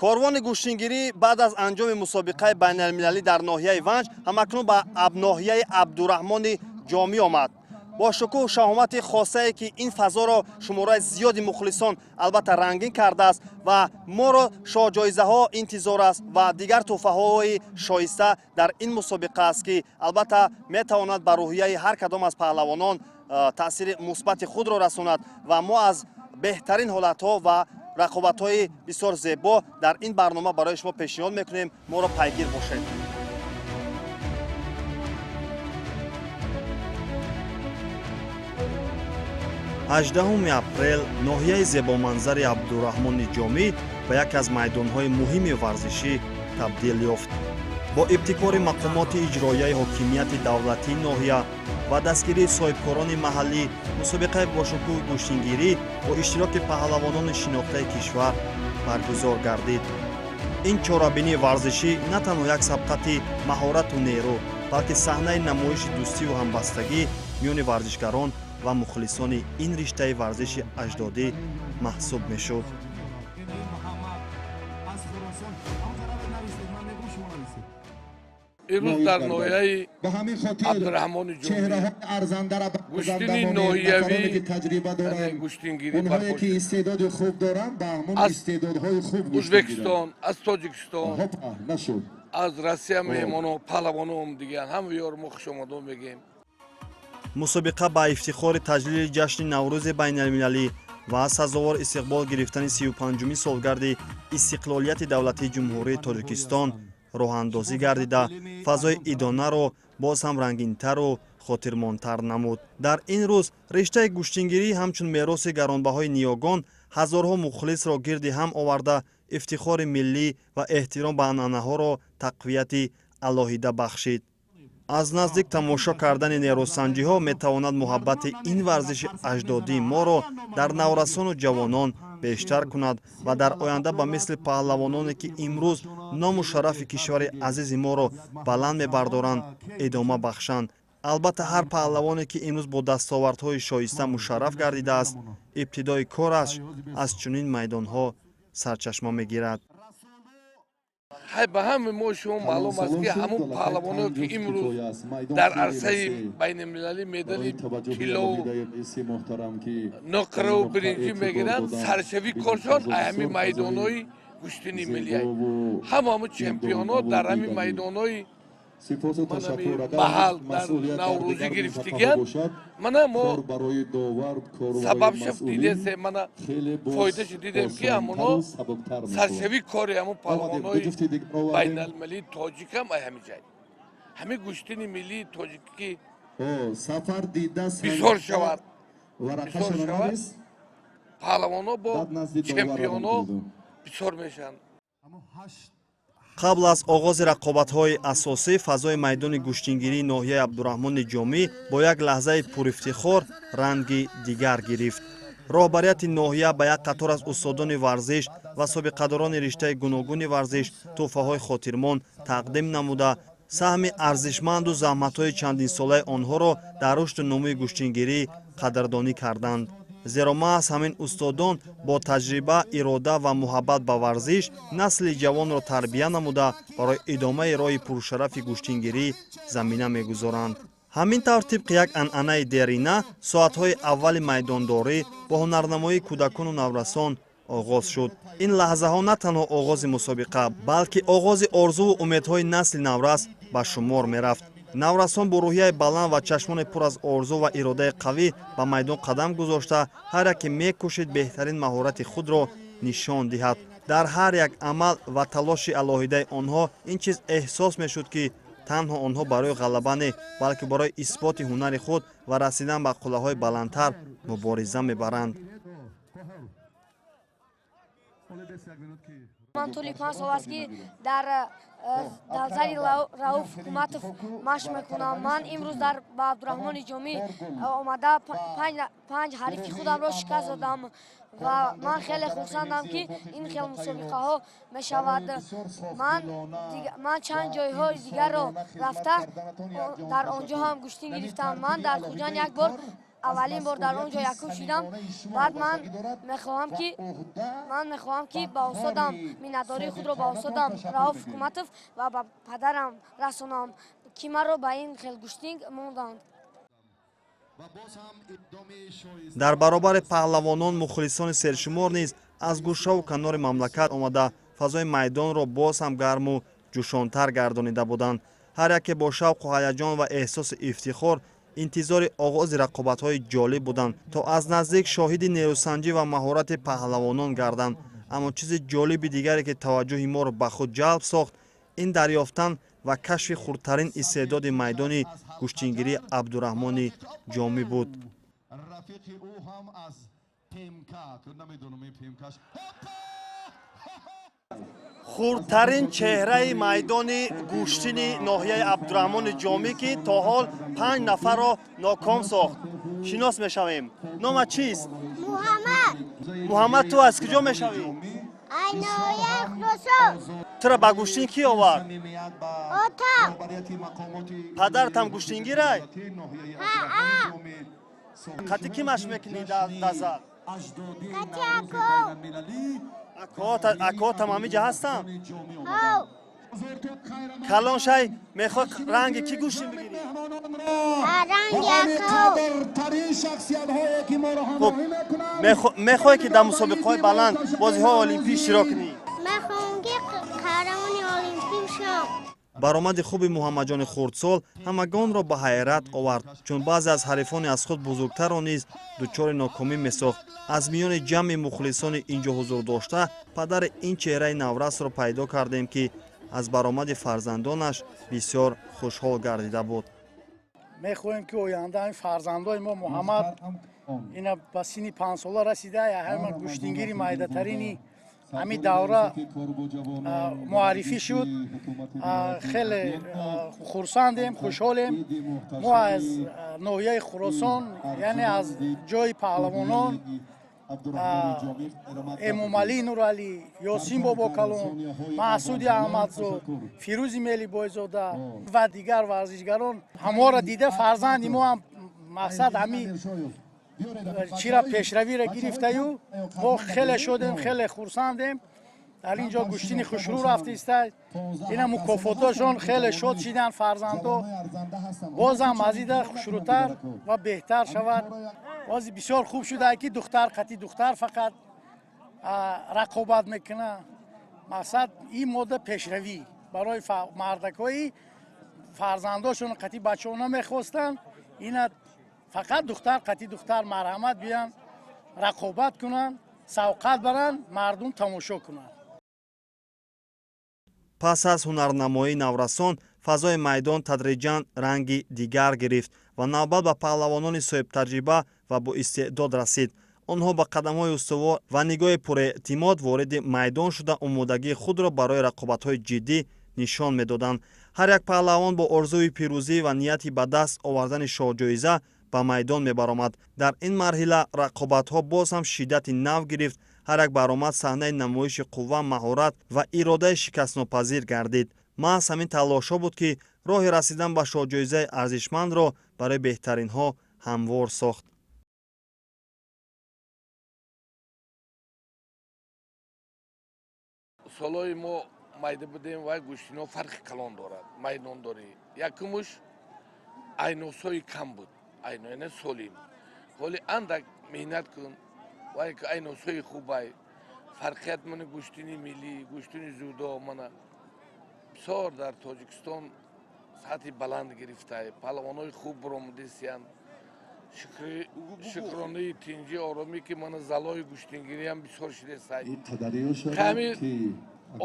Корвони гӯштингирӣ баъд аз анҷоми мусобиқаи байналмилалӣ дар ноҳияи Ванҷ ҳамакнун ба ноҳияи Абдураҳмони Ҷомӣ омад. Бо шукӯҳу шаҳомати хосае, ки ин фазоро шумораи зиёди мухлисон албатта рангин кардааст ва моро шоҳҷоизаҳо интизор аст ва дигар тӯҳфаҳои шоиста дар ин мусобиқа аст, ки албатта метавонад ба рӯҳияи ҳар кадом аз паҳлавонон таъсири мусбати худро расонад ва мо аз беҳтарин ҳолатҳо ва рақобатҳои бисёр зебо дар ин барнома барои шумо пешниҳод мекунем. Моро пайгир бошед. 18 апрел ноҳияи зебоманзари Абдураҳмони Ҷомӣ ба яке аз майдонҳои муҳими варзишӣ табдил ёфт. Бо ибтикори мақомоти иҷроияи ҳокимияти давлатии ноҳия ва дастгирии соҳибкорони маҳаллӣ мусобиқаи бошукӯҳи гӯштингирӣ бо иштироки паҳлавонони шинохтаи кишвар баргузор гардид. Ин чорабинии варзишӣ на танҳо як сабқати маҳорату нерӯ, балки саҳнаи намоиши дӯстиву ҳамбастагӣ миёни варзишгарон ва мухлисони ин риштаи варзиши аҷдодӣ маҳсуб мешуд. Имрӯз дар ноҳияи Абдураҳмони Ҷомӣ гӯштини ноҳиявӣ гӯштингирӣ аз Ӯзбекистон, аз Тоҷикистон, аз Россия меҳмоно, паҳлавоно омдигиянд. Ҳама ёро мо хушомадон мегӯем. Мусобиқа ба ифтихори таҷлили ҷашни Наврӯзи байналмилалӣ ва сазовор истиқбол гирифтани 35-уми солгарди истиқлолияти давлатии Ҷумҳурии Тоҷикистон роҳандозӣ гардида, фазои идонаро боз ҳам рангинтару хотирмонтар намуд. Дар ин рӯз риштаи гӯштингирӣ ҳамчун мероси гаронбаҳои ниёгон ҳазорҳо мухлисро гирди ҳам оварда, ифтихори миллӣ ва эҳтиром ба анъанаҳоро тақвияти алоҳида бахшид. Аз наздик тамошо кардани нерӯсанҷиҳо метавонад муҳаббати ин варзиши аҷдодии моро дар наврасону ҷавонон бештар кунад ва дар оянда ба мисли паҳлавононе, ки имрӯз ному шарафи кишвари азизи моро баланд мебардоранд, идома бахшанд. Албатта, ҳар паҳлавоне, ки имрӯз бо дастовардҳои шоиста мушарраф гардидааст, ибтидои кораш аз чунин майдонҳо сарчашма мегирад. Ҳай, ба ҳама мо шумо маълум аст, ки ҳамун паҳлавоное, ки имрӯз дар арсаи байналмилалӣ медали тиллову нуқраву биринҷӣ мегиранд, саршавии коршон ҳамин майдонҳои гӯштини миллия. Ҳама ҳамун чемпионҳо дар ҳамин майдонҳои маҳал дар наврӯзӣ гирифтигиянд. Мана мо сабабша дидесем, мана фоидаша дидем, ки ҳамуно саршавии кори ҳамун паҳлавонҳои байналмилалии тоҷикам ай ҳамин ҷай, ҳамин гӯштини миллии тоҷикӣ бисёр шавад, бисёр шавад, паҳлавонҳо бо чемпионҳо бисёр мешаванд. Қабл аз оғози рақобатҳои асосӣ фазои майдони гӯштингирии ноҳияи Абдураҳмони Ҷомӣ бо як лаҳзаи пурифтихор ранги дигар гирифт. Роҳбарияти ноҳия ба як қатор аз устодони варзиш ва собиқадорони риштаи гуногуни варзиш тӯҳфаҳои хотирмон тақдим намуда, саҳми арзишманду заҳматҳои чандинсолаи онҳоро дар рушду нумӯи гӯштингирӣ қадрдонӣ карданд, зеро маҳз ҳамин устодон бо таҷриба, ирода ва муҳаббат ба варзиш насли ҷавонро тарбия намуда, барои идомаи роҳи пуршарафи гӯштингирӣ замина мегузоранд. Ҳамин тавр, тибқи як анъанаи дерина, соатҳои аввали майдондорӣ бо ҳунарнамоии кӯдакону наврасон оғоз шуд. Ин лаҳзаҳо на танҳо оғози мусобиқа, балки оғози орзуву умедҳои насли наврас ба шумор мерафт. Наврасон бо рӯҳияи баланд ва чашмони пур аз орзу ва иродаи қавӣ ба майдон қадам гузошта, ҳар яке мекӯшид беҳтарин маҳорати худро нишон диҳад. Дар ҳар як амал ва талоши алоҳидаи онҳо ин чиз эҳсос мешуд, ки танҳо онҳо барои ғалаба не, балки барои исботи ҳунари худ ва расидан ба қуллаҳои баландтар мубориза мебаранд. Ман тӯли 5 сол аст, ки дар далзари Рауф Ҳукуматов машқ мекунам. Ман имрӯз дар ба Абдураҳмони Ҷомӣ омада, панҷ ҳарифи худамро шикаст додам ва ман хеле хурсандам, ки ин хел мусобиқаҳо мешавад. Ман чанд ҷойҳои дигарро рафта, дар он ҷо ҳам гӯштин гирифтам. Ман дар Хуҷанд як бор Аввалин бор дар он ҷо якум шидам. Баъд ман мехоҳам, ки ба устодам миннатдории худро ба устодам Рауф Ҳукуматов ва ба падарам расонам, ки маро ба ин хел гӯштинг монданд. Дар баробари паҳлавонон мухлисони сершумор низ аз гӯшаву канори мамлакат омада, фазои майдонро боз ҳам гарму ҷӯшонтар гардонида буданд. Ҳар яке бо шавқу ҳаяҷон ва эҳсоси ифтихор интизори оғози рақобатҳои ҷолиб буданд, то аз наздик шоҳиди нерӯсанҷӣ ва маҳорати паҳлавонон гарданд. Аммо чизи ҷолиби дигаре, ки таваҷҷӯҳи моро ба худ ҷалб сохт, ин дарёфтан ва кашфи хурдтарин истеъдоди майдони гӯштингирии Абдураҳмони Ҷомӣ буд. Рафиқи ӯ ҳам аз ПМК, намедонам ин ПМКш. Хурдтарин чеҳраи майдони гӯштини ноҳияи Абдураҳмони Ҷомӣ, ки то ҳол панҷ нафарро ноком сохт, шинос мешавем. Номат чист? Муҳаммад. Муҳаммад, ту аз куҷо мешавӣ? Ай ноҳияи Хуросон. Тура ба гӯштин кӣ овард? Отам. Падаратам гӯштингирай? Ҳа. Қати кӣ машқ мекунӣ дар зал? Кати ако. Акоатам ҳамиҷа ҳастам? Ҳав. Калон шай, мехоҳ ранги кӣ гӯштин бигирӣ? Ранги ако. Хуб, мехоҳӣ, ки дар мусобиқаҳои баланд, бозиҳои олимпӣ иштирок кунӣ? Мехоҳам, ки қаҳрамони олимпӣ шавам. Баромади хуби Муҳаммадҷони хурдсол ҳамагонро ба ҳайрат овард, чун баъзе аз ҳарифони аз худ бузургтарро низ дучори нокомӣ месохт. Аз миёни ҷамъи мухлисони ин ҷо ҳузур дошта падари ин чеҳраи наврасро пайдо кардем, ки аз баромади фарзандонаш бисёр хушҳол гардида буд. Мехоҳем, ки оянда ҳамин фарзандои мо, Муҳаммад ина ба синни 5-сола расида, ҳама гӯштингири майдатарини ҳамин давра муаррифӣ шуд. Хеле хурсандем, хушҳолем. Мо аз ноҳияи Хуросон, яъне аз ҷои паҳлавонон Эмомалӣ Нуралӣ, Ёсин Бобокалон, Маҳсуди Аҳмадзод, Фирӯзи Мелибойзода ва дигар варзишгарон, ҳаморо дида фарзанди мо ҳам мақсад ҳамин чира пешравиро гирифтаю мо хеле шодем, хеле хурсандем. Дар ин ҷо гӯштини хушрӯ рафтиста, ина мукофотошон, хеле шод шиданд фарзандо. Бозам аз ида хушрӯтар ва беҳтар шавад. Бози бисёр хуб шуда, ки духтар қати духтар фақат рақобат мекунад. Мақсад ин мода пешравӣ барои мардакҳои фарзандошон қати бачаҳо намехостанд, ина фақат духтар қати духтар марҳамат, биён рақобат кунанд, савқат баранд, мардум тамошо кунанд. Пас аз ҳунарнамоии наврасон фазои майдон тадриҷан ранги дигар гирифт ва навбат ба паҳлавонони соҳибтаҷриба ва боистеъдод расид. Онҳо ба қадамҳои устувор ва нигоҳи пурэътимод вориди майдон шуда, омодагии худро барои рақобатҳои ҷиддӣ нишон медоданд. Ҳар як паҳлавон бо орзуи пирӯзӣ ва нияти ба даст овардани шоҳҷоиза ба майдон мебаромад. Дар ин марҳила рақобатҳо боз ҳам шиддати нав гирифт. Ҳар як баромад саҳнаи намоиши қувва, маҳорат ва иродаи шикастнопазир гардид. Маҳз ҳамин талошҳо буд, ки роҳи расидан ба шоҳҷоизаи арзишмандро барои беҳтаринҳо ҳамвор сохт. Солҳои мо майда будем, вай гӯштино фарқи калон дорад. Майдондорӣ якумуш айносҳои кам буд, айно солим. Ҳоли андак меҳнат кун, вай айносҳои хубай. Фарқият мана гӯштини миллӣ, гӯштини ҷудо мана бисёр дар Тоҷикистон сатҳи баланд гирифтай, палавонҳои хуб баромадисиянд. Шукронаи тинҷӣ, оромӣ, ки мана залои гӯштингириам бисёр шидесай. Ҳами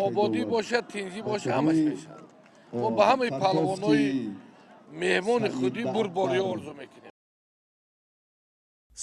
ободӣ бошад, тинҷӣ бошад, ҳамаш мешавад. Мо ба ҳамаи палавонҳои меҳмони худӣ бурдборӣ орзу мекунем.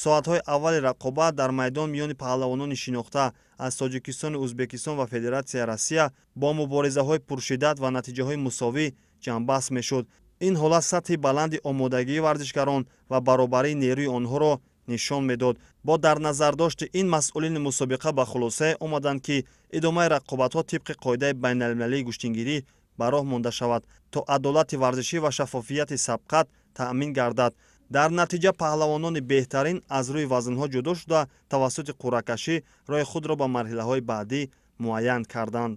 Соатҳои аввали рақобат дар майдон миёни паҳлавонони шинохта аз Тоҷикистону Ӯзбекистон ва Федератсияи Россия бо муборизаҳои пуршиддат ва натиҷаҳои мусовӣ ҷамъбаст мешуд. Ин ҳолат сатҳи баланди омодагии варзишгарон ва баробарии нерӯи онҳоро нишон медод. Бо дар назардошти ин масъулини мусобиқа ба хулосае омаданд, ки идомаи рақобатҳо тибқи қоидаи байналмилалии гӯштингирӣ ба роҳ монда шавад, то адолати варзишӣ ва шаффофияти сабқат таъмин гардад. Дар натиҷа паҳлавонони беҳтарин аз рӯи вазнҳо ҷудо шуда, тавассути қуръакашӣ роҳи худро ба марҳилаҳои баъдӣ муайян карданд.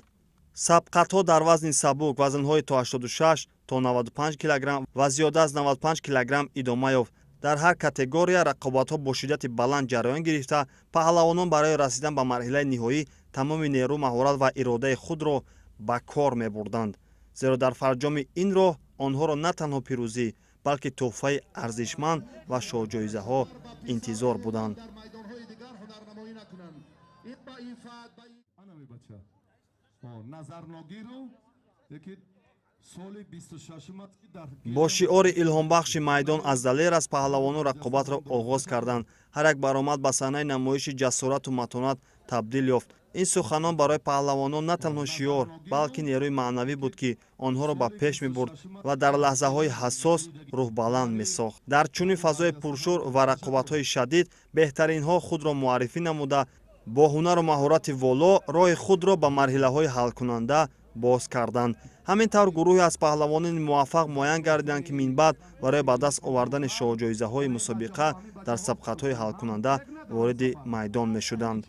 Сабқатҳо дар вазни сабук, вазнҳои то 86 то 95 килограмм ва зиёда аз 95 килограмм идома ёфт. Дар ҳар категория рақобатҳо бо шиддати баланд ҷараён гирифта, паҳлавонон барои расидан ба марҳилаи ниҳоӣ тамоми нерӯ, маҳорат ва иродаи худро ба кор мебурданд, зеро дар фарҷоми ин роҳ онҳоро на танҳо пирӯзӣ, балки тӯҳфаи арзишманд ва шоҳҷоизаҳо интизор буданд. Дар майдонҳои дигар ҳунарнамоӣ накунанд. Ин ба иффат ба анами бача Назарногиру яки соли 26-ум аст, ки дар Бо шиори илҳомбахши «Майдон аз далер аст» паҳлавонон рақобатро оғоз карданд. Ҳар як баромад ба саҳнаи намоиши ҷасорату матонат табдил ёфт. Ин суханон барои паҳлавонон на танҳо шиор, балки нерӯи маънавӣ буд, ки онҳоро ба пеш мебурд ва дар лаҳзаҳои ҳассос рӯҳбаланд месохт. Дар чунин фазои пуршӯр ва рақобатҳои шадид беҳтаринҳо худро муаррифӣ намуда, бо ҳунару маҳорати воло роҳи худро ба марҳилаҳои ҳалкунанда боз карданд. Ҳамин тавр, гурӯҳе аз паҳлавонони муваффақ муайян гардиданд, ки минбаъд барои ба даст овардани шоҳҷоизаҳои мусобиқа дар сабқатҳои ҳалкунанда вориди майдон мешуданд.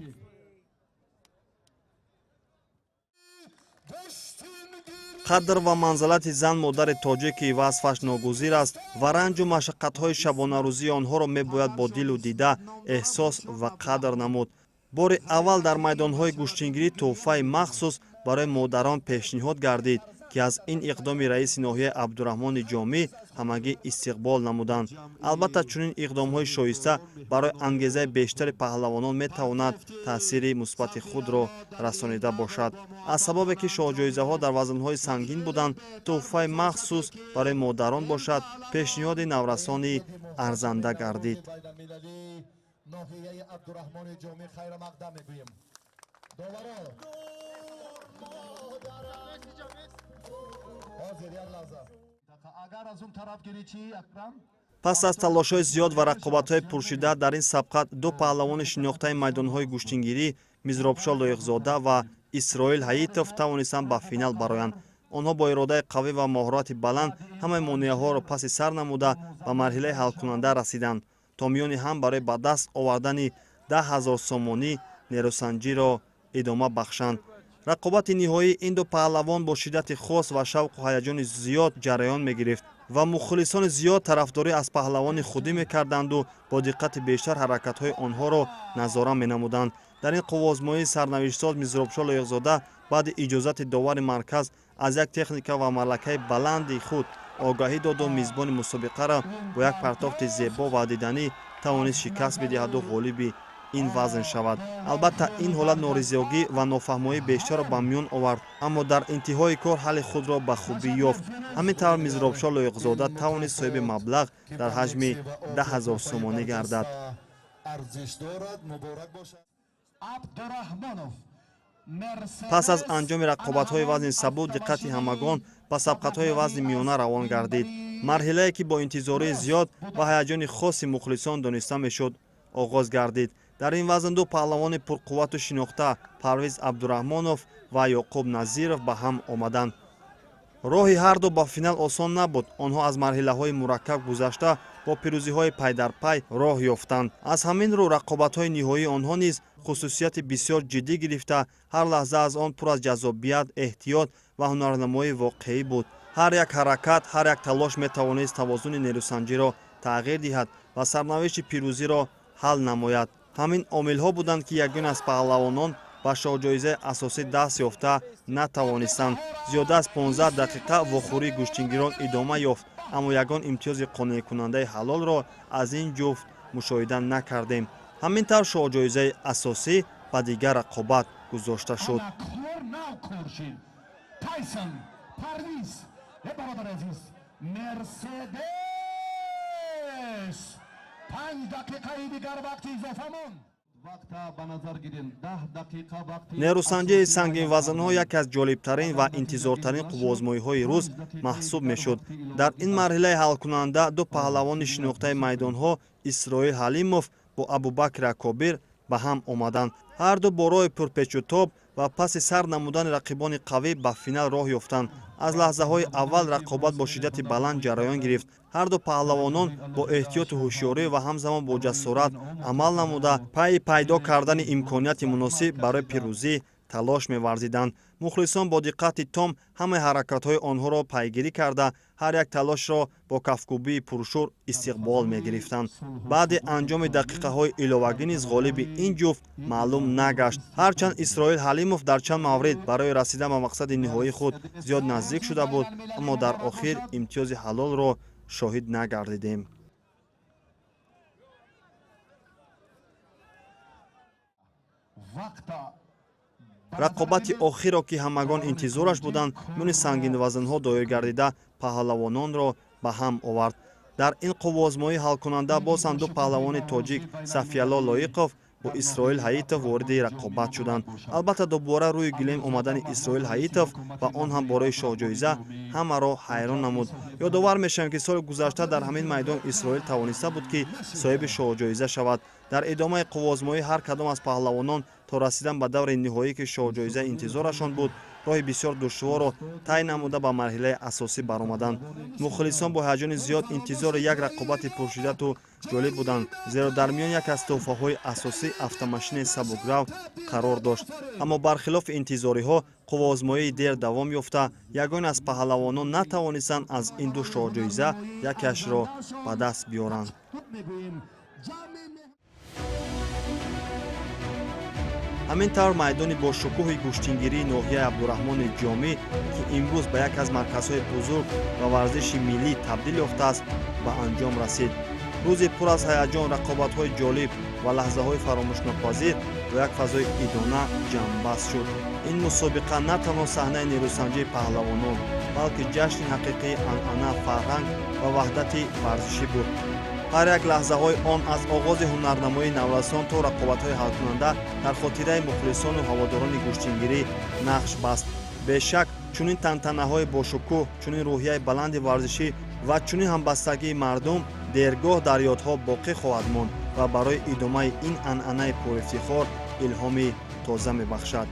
Қадр ва манзалати зан, модари тоҷик, ки васфаш ногузир аст, ва ранҷу машаққатҳои шабонарӯзии онҳоро мебояд бо дилу дида эҳсос ва қадр намуд. Бори аввал дар майдонҳои гӯштингирӣ тӯҳфаи махсус барои модарон пешниҳод гардид, ки аз ин иқдоми раиси ноҳияи Абдураҳмони Ҷомӣ ҳамагӣ истиқбол намуданд. Албатта, чунин иқдомҳои шоиста барои ангезаи бештари паҳлавонон метавонад таъсири мусбати худро расонида бошад. Аз сабабе ки шоҳҷоизаҳо дар вазнҳои сангин буданд, тӯҳфаи махсус барои модарон бошад, пешниҳоди наврасони арзанда гардид. Байналмилалии ноҳияи Абдураҳмони Ҷомӣ хайрамақдам мегӯем. Доваро, ҳозир, як лаҳза, агар аз он тараф гирӣ чӣ, Акрам? Пас аз талошҳои зиёд ва рақобатҳои пуршиддат дар ин сабқат ду паҳлавони шинохтаи майдонҳои гӯштингирӣ, Мизробшо Лоиқзода ва Исроил Ҳаитов, тавонистанд ба финал бароянд. Онҳо бо иродаи қавӣ ва маҳорати баланд ҳамаи монеаҳоро паси сар намуда, ба марҳилаи ҳалкунанда расиданд, то миёни ҳам барои ба даст овардани 10 000 сомонӣ нерӯсанҷиро идома бахшанд. Рақобати ниҳоии ин ду паҳлавон бо шиддати хос ва шавқу ҳаяҷони зиёд ҷараён мегирифт ва мухлисони зиёд тарафдорӣ аз паҳлавони худӣ мекарданду бо диққати бештар ҳаракатҳои онҳоро назора менамуданд. Дар ин қувваозмоии сарнавиштсоз Мизробшо Лоиқзода баъди иҷозати довари марказ аз як техника ва малакаи баланди худ огаҳӣ доду мизбони мусобиқаро бо як партофти зебо ва диданӣ тавонист шикаст бидиҳаду ғолиби ин вазн шавад. Албатта, ин ҳолат норизогӣ ва нофаҳмоии бештарро ба миён овард, аммо дар интиҳои кор ҳалли худро ба хубӣ ёфт. Ҳамин тавр, Мизробшо Лоиқзода тавонист соҳиби маблағ дар ҳаҷми 10 000 сомонӣ гардад. Арзиш дорад, муборак бошад. Абдураҳмонов. Пас аз анҷоми рақобатҳои вазни сабук, диққати ҳамагон ба сабқатҳои вазни миёна равон гардид. Марҳилае, ки бо интизории зиёд ва ҳаяҷони хоси мухлисон дониста мешуд, оғоз гардид. Дар ин вазн ду паҳлавони пурқуввату шинохта, Парвиз Абдураҳмонов ва Ёқуб Назиров, ба ҳам омаданд. Роҳи ҳарду ба финал осон набуд. Онҳо аз марҳилаҳои мураккаб гузашта, бо пирӯзиҳои пайдарпай роҳ ёфтанд. Аз ҳамин рӯ рақобатҳои ниҳоии онҳо низ хусусияти бисёр ҷиддӣ гирифта, ҳар лаҳза аз он пур аз ҷаззобият, эҳтиёт ва ҳунарнамоии воқеӣ буд. Ҳар як ҳаракат, ҳар як талош метавонист тавозуни нерӯсанҷиро тағйир диҳад ва сарнавишти пирӯзиро ҳал намояд. Ҳамин омилҳо буданд, ки ягон аз паҳлавонон ба шоҳҷоизаи асосӣ даст ёфта натавонистанд. Зиёда аз 15 дақиқа вохӯрии гӯштингирон идома ёфт, аммо ягон имтиёзи қонеъкунандаи ҳалолро аз ин ҷуфт мушоҳида накардем. Ҳамин тавр, шоҳҷоизаи асосӣ ба дигар рақобат гузошта шуд. Ана кор нав кор шид. Тайсон, Парвиз, э бародари азиз, Мерседес, 5 дақиқаи дигар вақти изофа монд. Вақта ба назар гирем, 10 дақиқа вақти Нерӯсанҷии сангинвазнҳо яке аз ҷолибтарин ва интизортарин қувваозмоиҳои рӯз маҳсуб мешуд. Дар ин марҳилаи ҳалкунанда ду паҳлавони шинохтаи майдонҳо, Исроил Ҳалимов бо Абубакр Акобир, Ба ҳам омаданд. Ҳарду бо роҳи пурпечутоб ва паси сар намудани рақибони қавӣ ба финал роҳ ёфтанд. Аз лаҳзаҳои аввал рақобат бо шиддати баланд ҷараён гирифт. Ҳарду паҳлавонон бо эҳтиёту ҳушёрӣ ва ҳамзамон бо ҷасорат амал намуда, пайи пайдо кардани имконияти муносиб барои пирӯзӣ талош меварзиданд. Мухлисон бо диққати том ҳамаи ҳаракатҳои онҳоро пайгирӣ карда, ҳар як талошро бо кафкӯбии пуршӯр истиқбол мегирифтанд. Баъди анҷоми дақиқаҳои иловагӣ низ ғолиби ин ҷуфт маълум нагашт. Ҳарчанд Исроил Ҳалимов дар чанд маврид барои расидан ба мақсади ниҳоии худ зиёд наздик шуда буд, аммо дар охир имтиёзи ҳалолро шоҳид нагардидем. Рақобати охирро, ки ҳамагон интизораш буданд, миёни сангинвазнҳо доир гардида, паҳлавононро ба ҳам овард. Дар ин қувваозмоии ҳалкунанда боз ҳам ду паҳлавони тоҷик, Сафиялло Лоиқов бо Исроил Ҳаитов, вориди рақобат шуданд. Албатта, дубора рӯи гилем омадани Исроил Ҳаитов ва он ҳам бораи шоҳҷоиза ҳамаро ҳайрон намуд. Ёдовар мешавем, ки соли гузашта дар ҳамин майдон Исроил тавониста буд, ки соҳиби шоҳҷоиза шавад. Дар идомаи қувваозмоӣ ҳар кадом аз паҳлавонон то расидан ба даври ниҳоӣ, ки шоҳҷоиза интизорашон буд, роҳи бисёр душворро тай намуда, ба марҳилаи асосӣ баромаданд. Мухлисон бо ҳаяҷони зиёд интизори як рақобати пуршиддату ҷолиб буданд, зеро дар миён як аз тӯҳфаҳои асосӣ, автомошинаи сабукрав, қарор дошт. Аммо бархилофи интизориҳо, қувваозмоии дер давом ёфта, ягоне аз паҳлавонон натавонистанд аз ин ду шоҳҷоиза якеашро ба даст биёранд. Ҳамин тавр, майдони бошукӯҳи гӯштингирии ноҳияи Абдураҳмони Ҷомӣ, ки имрӯз ба як аз марказҳои бузург ва варзиши миллӣ табдил ёфтааст, ба анҷом расид. Рӯзи пур аз ҳаяҷон, рақобатҳои ҷолиб ва лаҳзаҳои фаромӯшнопазир бо як фазои идона ҷамъбаст шуд. Ин мусобиқа на танҳо саҳнаи нерӯсанҷии паҳлавонон, балки ҷашни ҳақиқии анъана, фарҳанг ва ваҳдати варзишӣ буд. Ҳар як лаҳзаҳои он, аз оғози ҳунарнамоии наврасон то рақобатҳои ҳалкунанда, дар хотираи мухлисону ҳаводорони гӯштингирӣ нақш баст. Бешак, чунин тантанаҳои бошукӯҳ, чунин рӯҳияи баланди варзишӣ ва чунин ҳамбастагии мардум дергоҳ дар ёдҳо боқӣ хоҳад монд ва барои идомаи ин анъанаи пурифтихор илҳоми тоза мебахшад.